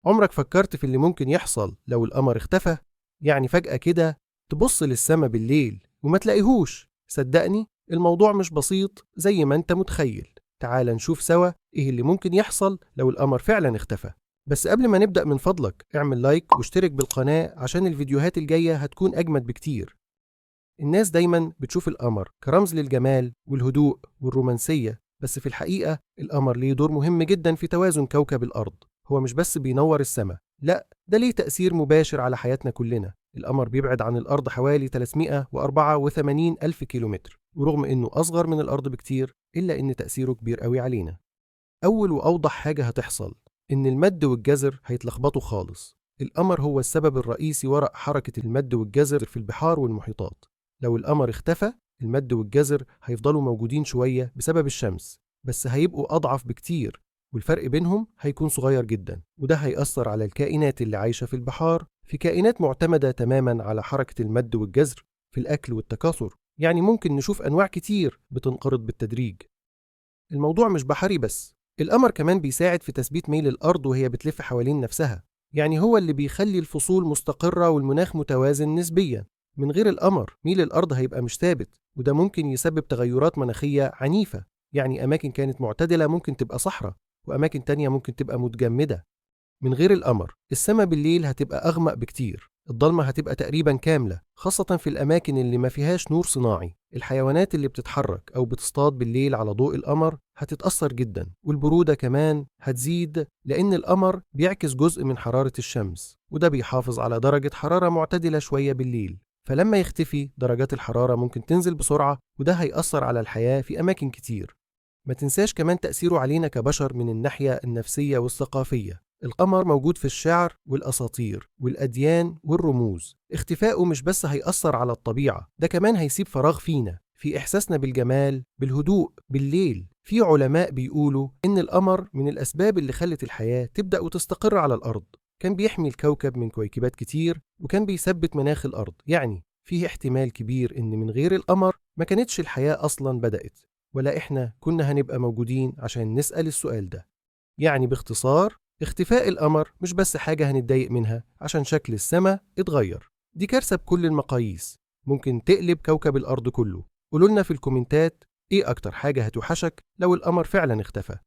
عمرك فكرت في اللي ممكن يحصل لو القمر اختفى؟ يعني فجأة كده تبص للسما بالليل وما تلاقيهوش. صدقني الموضوع مش بسيط زي ما انت متخيل. تعال نشوف سوا ايه اللي ممكن يحصل لو القمر فعلا اختفى. بس قبل ما نبدأ من فضلك اعمل لايك واشترك بالقناة عشان الفيديوهات الجاية هتكون أجمد بكتير. الناس دايما بتشوف القمر كرمز للجمال والهدوء والرومانسية، بس في الحقيقة القمر ليه دور مهم جدا في توازن كوكب الأرض. هو مش بس بينور السماء، لا، ده ليه تأثير مباشر على حياتنا كلنا. القمر بيبعد عن الأرض حوالي 384 ألف كيلومتر، ورغم إنه أصغر من الأرض بكتير إلا إن تأثيره كبير قوي علينا. أول وأوضح حاجة هتحصل إن المد والجزر هيتلخبطوا خالص. القمر هو السبب الرئيسي وراء حركة المد والجزر في البحار والمحيطات. لو القمر اختفى، المد والجزر هيفضلوا موجودين شوية بسبب الشمس، بس هيبقوا أضعف بكتير، والفرق بينهم هيكون صغير جدا، وده هيأثر على الكائنات اللي عايشة في البحار. في كائنات معتمدة تماما على حركة المد والجزر في الأكل والتكاثر، يعني ممكن نشوف أنواع كتير بتنقرض بالتدريج. الموضوع مش بحري بس، القمر كمان بيساعد في تثبيت ميل الأرض وهي بتلف حوالين نفسها، يعني هو اللي بيخلي الفصول مستقرة والمناخ متوازن نسبيا. من غير القمر ميل الأرض هيبقى مش ثابت، وده ممكن يسبب تغيرات مناخية عنيفة، يعني أماكن كانت معتدلة ممكن تبقى صحراء، وأماكن تانية ممكن تبقى متجمدة. من غير القمر السماء بالليل هتبقى أغمق بكتير، الضلمة هتبقى تقريبا كاملة، خاصة في الأماكن اللي ما فيهاش نور صناعي. الحيوانات اللي بتتحرك أو بتصطاد بالليل على ضوء القمر هتتأثر جدا، والبرودة كمان هتزيد لأن القمر بيعكس جزء من حرارة الشمس، وده بيحافظ على درجة حرارة معتدلة شوية بالليل. فلما يختفي درجات الحرارة ممكن تنزل بسرعة، وده هيأثر على الحياة في أماكن كتير. ما تنساش كمان تأثيره علينا كبشر من الناحية النفسية والثقافية. القمر موجود في الشعر والأساطير والأديان والرموز. اختفائه مش بس هيأثر على الطبيعة، ده كمان هيسيب فراغ فينا، في إحساسنا بالجمال، بالهدوء، بالليل. في علماء بيقولوا إن القمر من الأسباب اللي خلت الحياة تبدأ وتستقر على الأرض. كان بيحمي الكوكب من كويكبات كتير، وكان بيثبت مناخ الأرض. يعني فيه احتمال كبير إن من غير القمر ما كانتش الحياة أصلا بدأت، ولا إحنا كنا هنبقى موجودين عشان نسأل السؤال ده. يعني باختصار، اختفاء القمر مش بس حاجة هنتضايق منها عشان شكل السماء اتغير، دي كارثة بكل المقاييس، ممكن تقلب كوكب الأرض كله. قولولنا في الكومنتات إيه أكتر حاجة هتوحشك لو القمر فعلا اختفى.